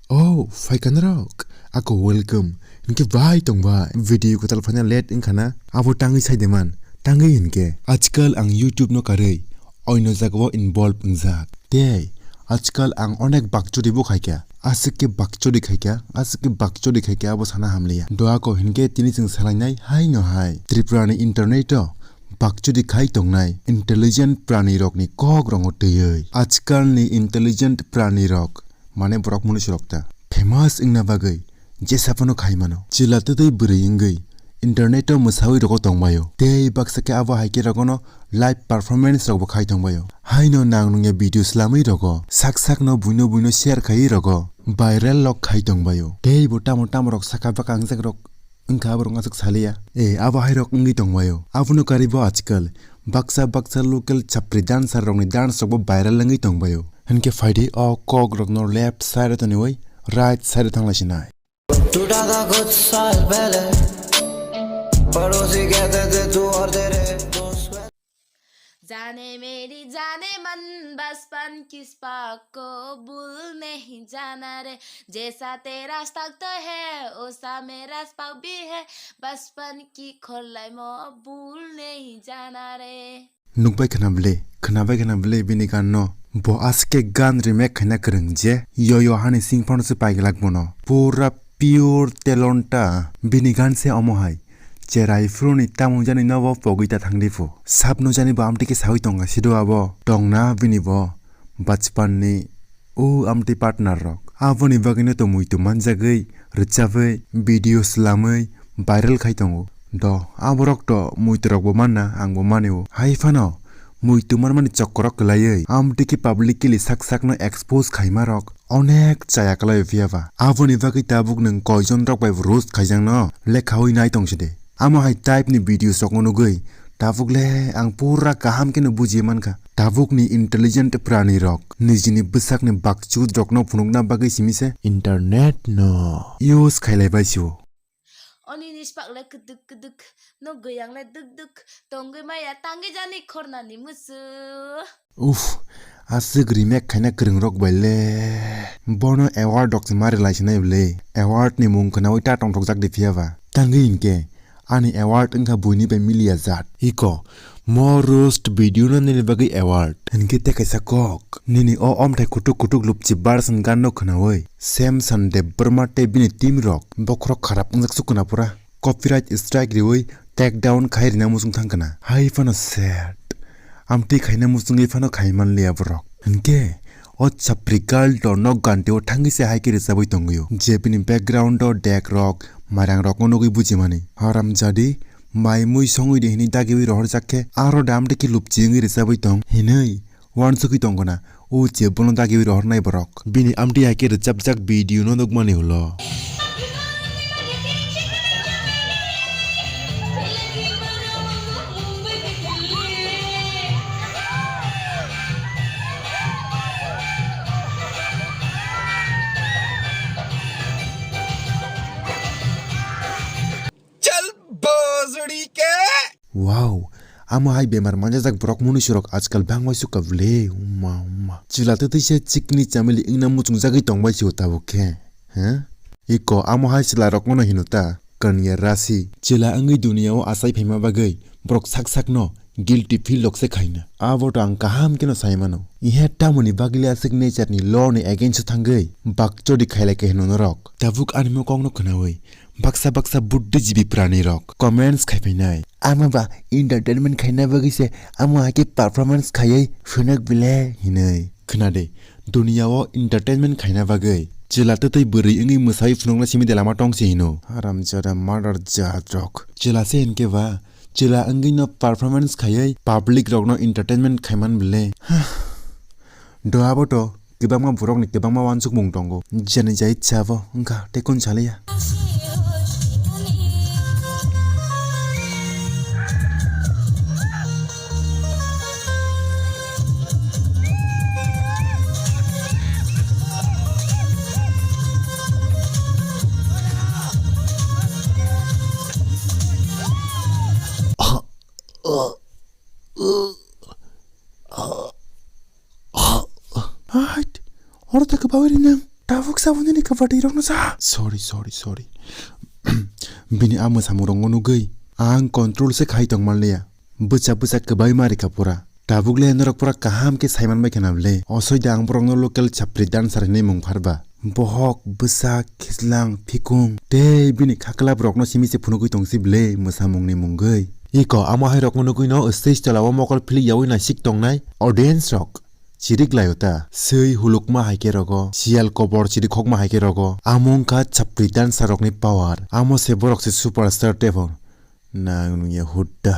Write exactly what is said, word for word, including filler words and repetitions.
Oh, phaikha norok. Ako welcome. Hinkhe bai tong bai. Video kwtal phaina late wngkha na? Abo tangwi sai de man. Tangwi hinkhe. Ajkal ang YouTube no karwi oino jagao involve wngjak. Tei ajkal ang onek bakchori bo khaikha. Aswk khe bakchori khaikha, aswk khe bakchori khaikha abo sana hamliya. Doa ko hinkhe tini chwng salainai haino hai. Tripura ni internet o bakchori khai tongnai intelligent prani rokni kok rongo twiwi. Ajkal ni intelligent prani rok mane borok mwnwi surok ta. Famous wngna bagwi jesa phano khai mano. Chwla twtwi bwrwi wngwi internet o mwsawi rogo tongbaio. Tei baksa khe abo hai khe rogono live performance rokbo khai tongbaio. Haino nang nungya video swlamwi rogo. Sak sakno buino buino share khaiwi rogo. Viral log khai tongbaio. Tei bo tamo tamo rok saka bwkha wngjak rok wngkha aborok aswk saliya. E, abo hai rok wngwi tongbaio. Abono karwi bo ajkal baksa baksa local chapri dancer rokni dance rokbo viral wngwi tongbaio. Hinkhe phaidi o kok rokno left side o toniwi right side o thanglai sinai. टूटा था कुछ साल पहले, पड़ोसी कहते थे तू और तेरे दोस्त। जाने मेरी जाने मन, बचपन किस पाक को भूल नहीं जाना रे। जैसा तेरा रास्ता तो है, वैसा मेरा रास्ता भी है। बचपन की खोलाई मो भूल नहीं जाना रे। Nukbai khna bwle, khnabai khna bwle bini gan no. Bo aske gan remake khaina kwrwng je, yo yo hani sing phano se paiglak bono. Pura pure talent ta bini gan se omo hai. Cherai phuru ni tamung jani no bo pogwi ta thangdi phu. Sab no jani bo amtwi khe sawi tonga sido abo. Tongna bini bo bachpan ni o amtwi partner rok. Aboni bagwi no to muitu manjagwi, rwchabwi, video swlamwi, viral khai tongo. Do, aborok to muitu rokbo manna, angbo manio. Hai phano, muitu manmani chokkorok kwlaiwi, amtwi khe publicly sak sakno expose khaima rok onek chaya kwlaio phiya ba. Aboni bagwi tabuk nwng koijon rok bai roast khaijakno lekhawi nai tong sidi. Amo hai type ni videos rokno nugwi, tabuk le ang pura kaham kheno buji mankha. Tabuk ni intelligent prani rok nijini bwsakni bakchut rokno phunukna bagwi simi se internet no use khailai bai sio. Oni ni spak le kuduk kuduk, no goyang le duk duk, tongwi maya tangwi jani khorna ni musu. Uff, aswk remake khaina kwrwng rok bai le. Bono award rok se ma rwlai sinai bwle. Award ni mung khwnaui ta tongthokjak di phiya ba. Tangwi hinkhe ani award wngkha buini bai miliya jat. Iko, mo roast video no nini bagwi award. Hinkhe tei kaisa kok. Nini o omthai kutuk kutuk lupchi version gan no khwnaui Samson Debbarma tei bini team rok bokhorok kharap wngjak sukuna pura. Copyright strike riui take down khai rina muchung thang kana. Hai phano sad. Amtwi khaina muchungwi phano khai manliya borok. Hinkhe o chapri girl to nok ganti o thangwi se hai khe rwchabwi tongwi o. Je bini background o dek rok, mairang rok no nugwi bujimani. Haramjadi, mai mui songwi di hinwi dagiwi rohorjak khe aro da amtwi khe lupchi wngwi rwchabwi tong hinwi. Uansukwi tongkha na, o je bono dagiwi rohornai borok. Bini amtwi hai khe rwchapjak video no nukmani ulo. Chal bojri ke. Wow, amo hai bemar manjajak borok munuisurok ajkal bangbai sukha bwle, umma, umma. Chwla twtwi se chikni chamili wngna muchungjagwi tongbai sio tabuk khe, he? Iko amo hai chwla rokno hino ta, kanya rasi. Chwla wngwi duniya o achai phaima bagwi borok sak sakno guilty feel rok se khaina. Abo to ang kaham kheno sai mano. Ihe tamoni bagwi le aswk nature ni law ni against o thangwi bakchori khailai khe hino norok. Tabuk ani mokokno khwnaui baksa baksa buddhijibi prani rok comments khai phainai. Ama ba entertainment khaina bagwi se amo hai khe performance khaiwi phunuk bile hinui. Khwnade, duniya o entertainment khaina bagwi chwla twtwi bwrwi wngwi mwsai phunukna simi de lama tong se hino. Haramjada murder jat rok. Chwla se hinkhe ba, chwla wngwi no performance khaiwi public rok no entertainment khaiman bile. Do abo to kwbangma borok ni kwbangma uansukmung tongo. Jani jai chabo wngkha tei kun saliya. Ait, oro ta kwbawi rinang. Tabuk sabo nini kwbadi rokno sa. Sorry, sorry, sorry. Bini a mwsamung rokno nugwi ang control se khai tong manliya. Bwsa bwsa kwbai ma rikha pura. Tabuk le norok pura kaham khe saiman bai khana bwle. Osoi da ang borokno local chapri dancer hinwi mung pharba. Bohok, bwsa, khislang, phikung tei bini khaklap rokno simi se phunugwi tongsi bwle mwsamungni mungwi. Iko amo hai rokno nugwino stage tola o mokol philik yaui naisik tongnai audience rok. Chirik laio ta. Swi hulukma hai khe rogo, siyal kobor chirik khokma hai khe rogo. Amo wngkha chapri dancer rokni power. Amo se borok se superstar tei phor. Nang nungya hudda.